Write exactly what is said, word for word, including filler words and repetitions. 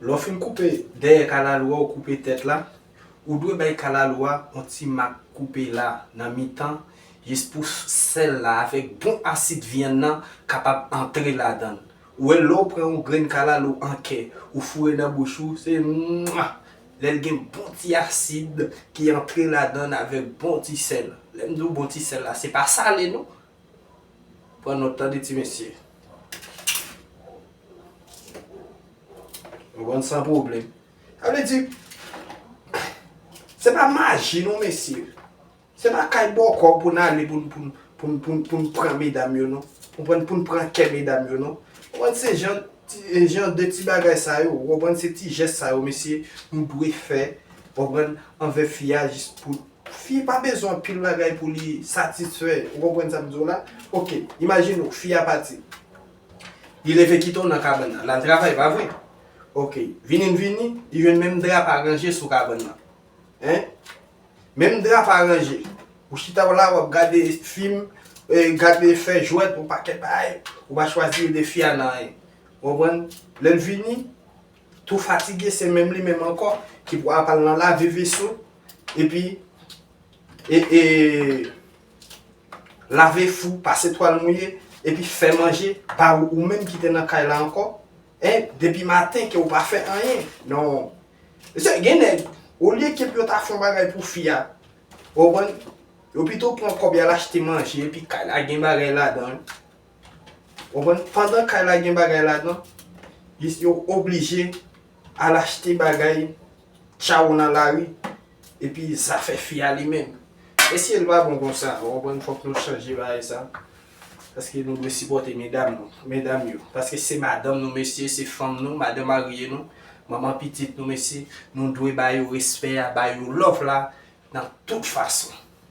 Lè w fin koupe dèyè kalalou a, ou koupe tèt la, ou dwe bay kalalou a yon ti mak koupe la nan mitan, jis pou sèl la avèk bon asid vyann nan kapab antre ladan l. Ou wè, lè w pran yon grenn kalalou an kè, ou foure nan bouch ou, se mwa! Lè l gen bon ti asid ki antre ladan l avèk bon ti sèl. Lè m di w bon ti sèl la, se pa sale non. Pran nòt tande ti mesye. Ou konprann, san pwoblèm. Sa vle di, se pa maji non mesye. Se pa kay bòkò pou n ale pou n pou n pou n pou n pou n pran medam yo non. Ou konprann, pou n pran kè medam yo non. Ou konprann, se jan ti- jan de ti bagay sa yo, ou konprann, se ti jès sa yo mesye, nou dwe fè, ou konprann, anvè fi a jis pou fi pa bezwen anpil bagay pou li satisfè, ou konprann sa m di w la? Oke, imajine w, fi a pati. Li leve kite w nan kabann nan, l al travay, pa vre? Oke, vini l vini, li jwenn menm drap aranje sou kabann nan. Hein? Menm drap aranje. Ou chita w la, w ap gade fim, e, gade fè jwèt, ou pakèt bagay, ou pa chwazi ede fi a nan anyen. Ou konprann? Lè l vini, tou fatige, se menm li menm ankò ki pou ap al nan lave veso, epi, e, e, lave fou, pase twal mouye, epi fè manje, ba ou, ou menm ki te nan kay la ankò, en, depi maten ke ou pa fè anyen. Non. Mesye, gen nèg, olye ke pou yo ta fè yon bagay pou fi a, ou konprann, yo pito pran kòb y al achte manje, epi kay la gen bagay ladan l. Ou konprann, pandan kay la gen bagay ladan, yo oblije al achte bagay tchaw nan lari, epi zafè fi a li menm. Mesye, l pa bon konsa, ou konprann, fòk nou chanje bagay sa. Paske nou dwe sipòte medam nou, medam yo. Paske se madanm nou, mesye, se fanm nou, madanm marye nou, manman pitit nou, mesye, nou dwe ba yo respè a, ba yo love la, nan tout fason.